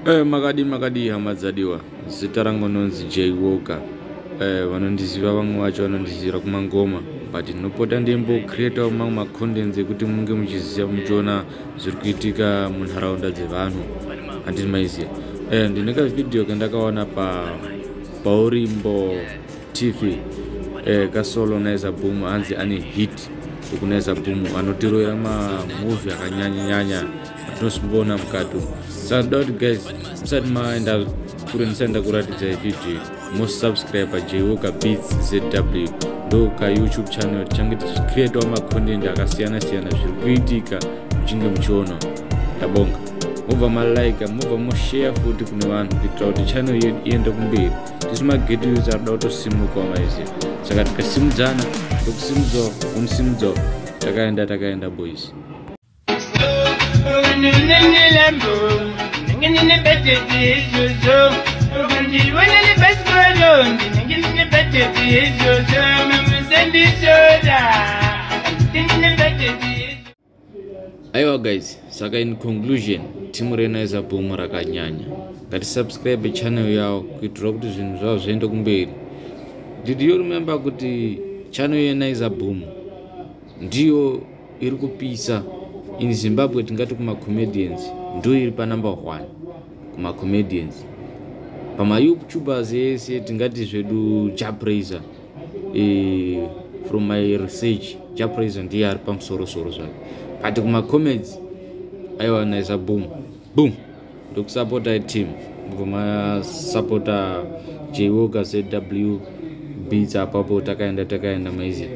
Makadi makadi hama dzadiwa. Zita rangu nonzi J Walker. Vanondiziva vamwe vacho vanondizivira kumangoma, but ndinopota ndimbocreatawo mamwe macontents ekuti munge muchiziva, muchiona zviri kuitika munharaunda dzevanhu, handiti maiziva? Ndine kavideo kandakaona pa paurimbo TV, kasolo Naiza Boom, hanzi ane hit ukuNaiza Boom, anotiroera mamovie akanyanya-nyanya atinosumboona mukati umu. Saka ndoda kuti guys, musati maenda kure, ndisaenda kuratidzai video, mosubscribe Jwoka Beats ZW, ndo kaYouTube channel. Tichange tichicreatawo macontent akasiyana-siyana, zviri kuitika muchinge muchiona. Ndabonga. Mobva malike, mobva moshare futi kune vanhu kuitira kuti channel yedu iende kumberi. Tisu maghetto youths arikuda kutosimukawo, maiziva? Saka tikasimudzana, ndokusimudzawo, unosimudzawo, takaenda takaenda, boys. Aiwa guys, saka in conclusion, timu reNaiza Boom rakanyanya. Ngatisubscribe channel yavo kuitira kuti zvinhu zvavo zviende kumberi. Did you remember kuti channel yeNaiza Boom ndiyo iri kupisa in Zimbabwe? Tingati kumacomedians ndo iri panumber one kumacomedians. PamaYouTubers ese tingati zvedu Jah Prayzah. From my research, Jah Prayzah ndiye ari pamusorosoro zvake, but kumacomedians, aiwa, Naiza Boom boom. Ndokusapota team, mubva masapota Jwoka ZW Beats apapo. Takaenda takaenda, maiziva.